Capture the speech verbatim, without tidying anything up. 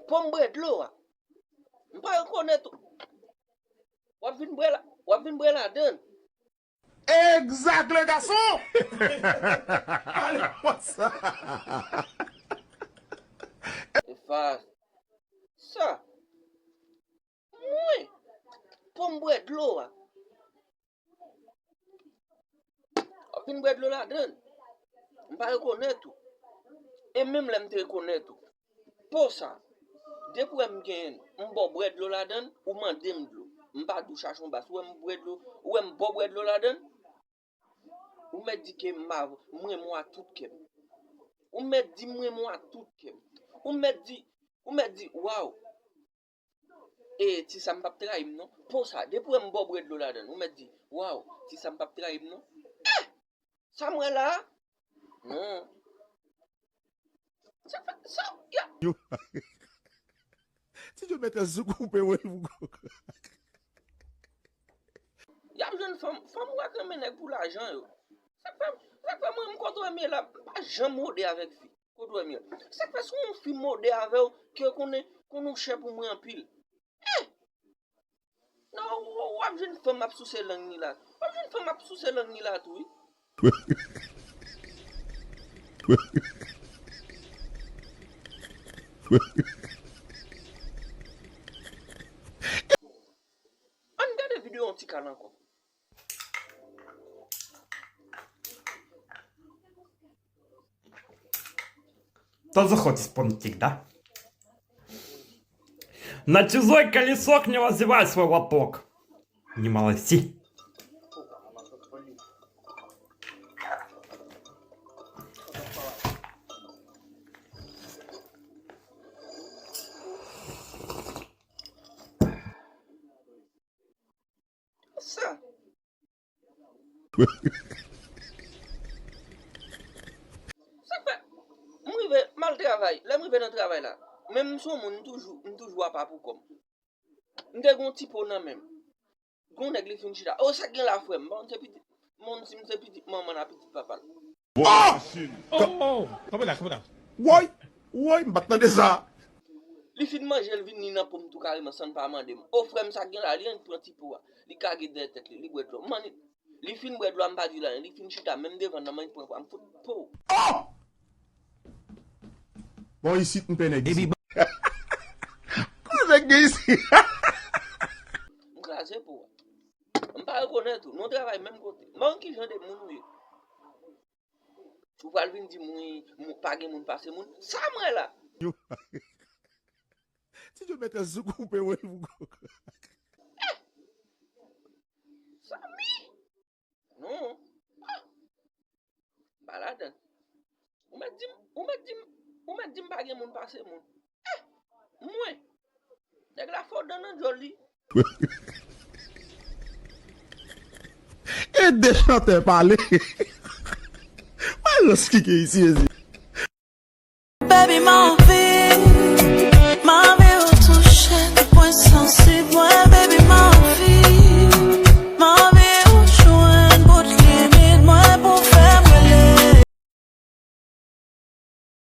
Pon m bwè dlo a. M pa rekonèt ou. W ap vin bwè la, w ap vin bwè ladann. Exact, le garçon! Allez, what's up? E pa sa. Mwen, pou m bwè dlo a. W ap vin bwè dlo ladann. M pa rekonèt ou. E menm lè m te rekonèt ou. Po sa, depi w wè m genyen l, m ba w bwè dlo ladann, ou mande m dlo. M pa di w chache yon bas. Ou wè m bwè dlo, ou wè m ba w bwè dlo ladann, ou mèt di ke m, m renmen w ak tout kè m. Ou mèt di m renmen w ak tout kè m. Ou mèt di, ou mèt di, waw. E, ti sa m p ap trayi m non. Po sa, depi w wè m ba w bwè dlo ladann, ou mèt di, waw, ti sa m p ap trayi m non. Eh! Sa m wè la a? Non. Sa fè, sa, ya. Yo. Ti Djo mèt sou koupe wè l pou gwo. Y ap jwenn fanm, fanm ou ak renmen nèg pou lajan yo. Sa k fè, sa k fè mwen, m kontre mye la, m pa janm wode avèk fi. Kote w wè m ye? Sa k fè si yon fi mode avè w, ke konnen, konnen w chè pou mwen anpil. Eh! Non, w, w ap jwenn fanm ap souse lang li la. W ap jwenn fanm ap souse lang li la tou, wi. Ann gade videyo yon ti kal ankò. Тож заходить спонтик, да? На чужой колесок не вызывай свой лоток. Не молоси. Sa. Sa k fè, m rive, m al travay. Lè m rive nan travay la, men m se yon moun, m toujou, m toujou apa pou kò m. M te gen yon ti po nan men m. Gen yon nèg li fin chita. O, sa k gen la, frè m? Bon, m se pitit, m se pitit manman l ak pitit papa l. Oh! Oh! Kanpe la, kanpe la. Woy! Woy, m pa t tande sa. Li fin manje, l vin li nan po m tou kareman san l pa mande m. O, frè m, sa k gen la, li annik pran ti po a. Li kage dèyè tèt li, li bwè dlo. M annik. Li fin bwè dlo a, m pa di l anyen. Li fin chita, menm devan nan men, li pran po a, m fout po. Oh! Bon, isit, m pè nèg isit. Kote nèg gen isit? M kraze po a. M pa rekonèt ou. Nou travay menm kote. M pa konn ki jan de moun ou ye. Ou pral vin di m, wi, m, pa gen moun pase moun. Sa m wè la. Yo. Ti Djo mèt sou koupe wè l pou gwo. Eh! Samy! Non. Ah! M pa ladann. Ou mèt di m, ou mèt di m, ou mèt di m pa gen moun pase moun. Eh! Mwen. Nèg la fè w dan nan djòl li. Ede chantè pale. Wè lòs ki gen isi, ezi. Baby, man,